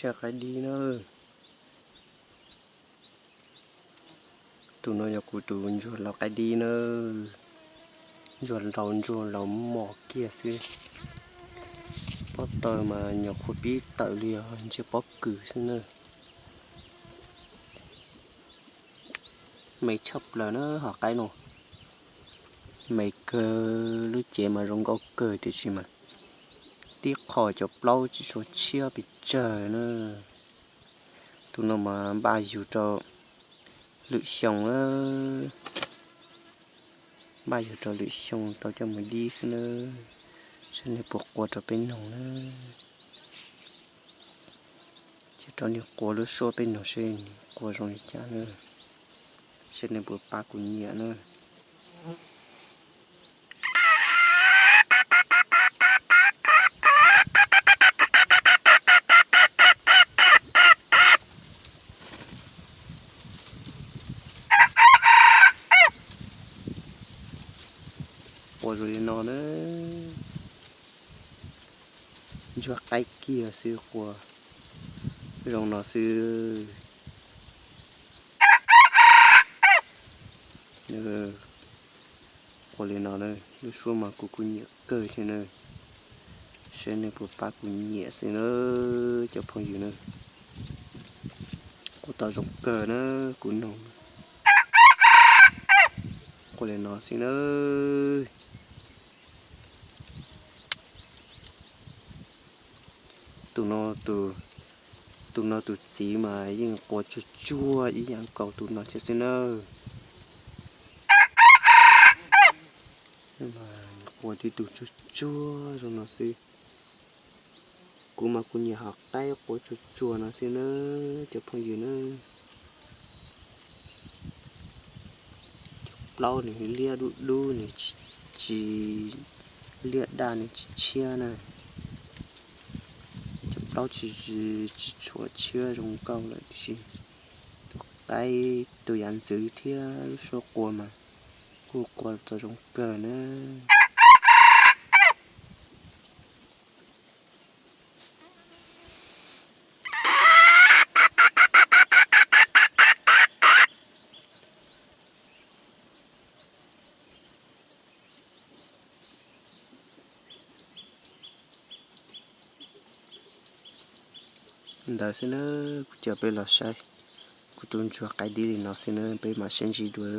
Ntsuag qaib dib na. Tus no yog kuv tus ntsuag laus qaib dib na. Ntsuag laus ntsuag laus mos kiag xwb. Pob taws mas nyuam qhuav pib tawm li os, ntsia pob kws xwb na. Me tshaj plaws na hom qaib no. Me kawg, lub cev mas zoo nkauj kawg tiam sis mas tib qho cov plaub tsis tshua tshiab pes tsawg na. Tus no mas npaj yug rau lwm xyoo na. Npaj yug rau lwm xyoo tau coj mus dib xwb na. Saib nws puas qua rau peb noog na. Cia rau nws qua lub suab peb noog seb nws qua zoo li cas na. Saib nws puas pab kuv nyiam na. Qua zoo li no na. Ntsuag qaib kiag xwb qua zoo no xwb. Qua li no na, lub suab mas kuv kuj nyiam kawg thiab na. Saib nej puas pab kuv nyiam xwb na cov phooj ywg na. Kuv tau zoo kawg na, kuv noog. Qua li no xwb na. Tus no, tus no tus txiv mas yeej qua tsuag tsuag ib yam nkaus tus no thiab xwb na. Qua tib tug tsuag tsuag zoo no xwb. Kuv mas kuv nyiam hom qaib qua tsuag tsuag no xwb na cov phooj ywg na. Cov plaub nws liab dub dub, nws tsis, liab daj nws tsis tshiab na. Cov plaub tsis, tsis tshua tshiab zoo nkauj lawm tiam sis tus qaib tus yav ntxwv thiab lub suab qua mas kuj qua tau zoo kawg na. Ntawd xwb na, kuv coj peb los saib kuv tus ntsuag qaib dib li no xwb na, peb mam sib ntsib dua.